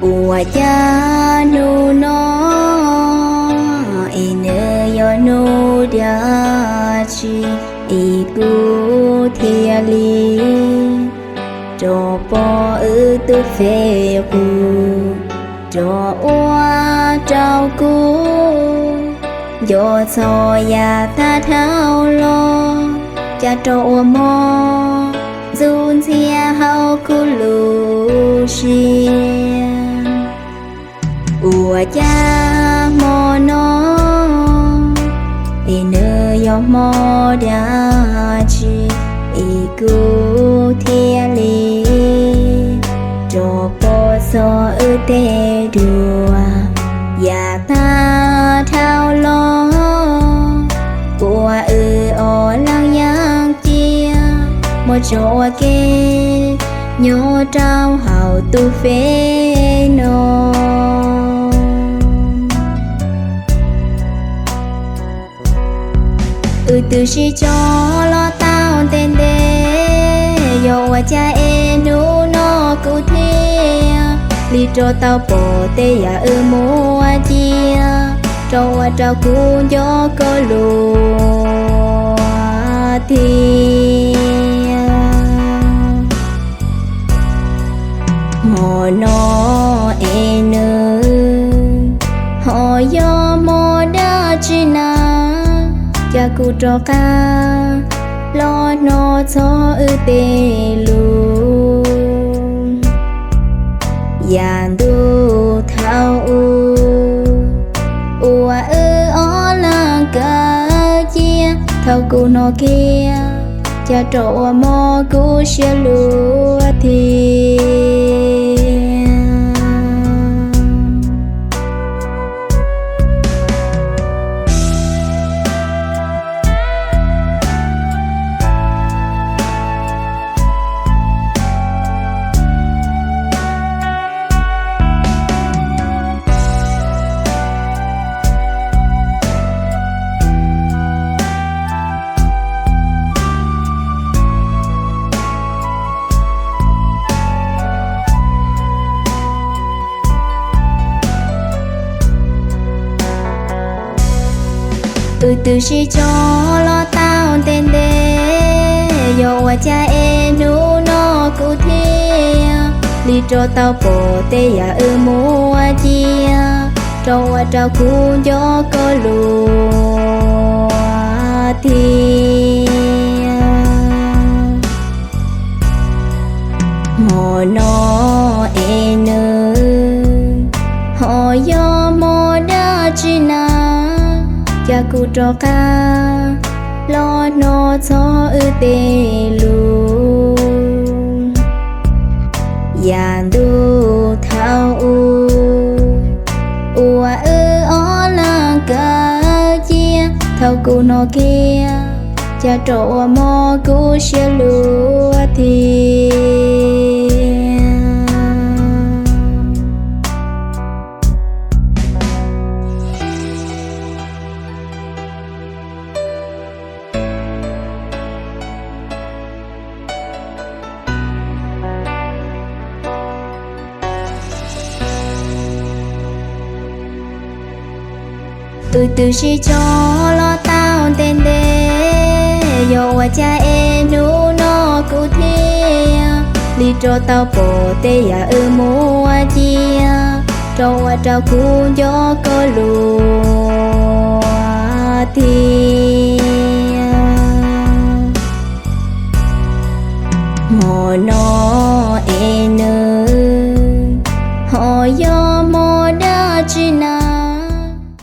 Ua cas hnub no es nws yog hnub dab tsi es kuv thiaj li rov pom wb tus Facebook rov ua rau kuv nco txog yav tag dhau los, cas rov ua mob ntxub ntxhiab hauv kuv lub siab. Ua cas hmo no es nws yog hmo dab tsi es kuv thiaj li rov pom txog wb tej duab yav tag dhau los, uas wb ob leeg yeej cia muaj tso ua ke nyob rau hauv tus Face no. Wb twb sib tso los tau ntev ntev, yog ua cas es hnub no kuv thiaj li rov tau pom tej yam wb muab cia, rov ua rau kuv nco koj lub thiab. Hmo no es nws ho yog hmo dab tsi na, cas kuv rov qab los hnov txog wb tej lus. Yav ntuj thaum ub uas wb ob leeg kawm cia, thaum kuv hnov kiag cas rov ua mob kuv siab lub thiab. Wb twb sib tso los tau ntev ntev, yog ua cas es hnub no kuv thiaj li rov tau pom tej yam wb muab cia, rov ua rau kuv nco koj lub thiab. Hmo no es nws ho yog hmo dab tsi na, cas kuv rov qab los hnov txog wb tej lus. Yav ntuj thaum ub uas wb ob leeg kawm cia, thaum kuv hnov kiag cas rov ua mob kuv siab lub thiab. Wb twb sib tso los tau ntev ntev, yog ua cas es hnub no kuv thiaj li rov tau pom tej yam wb muab cia, rov ua rau kuv nco koj lub thiab. Hmo no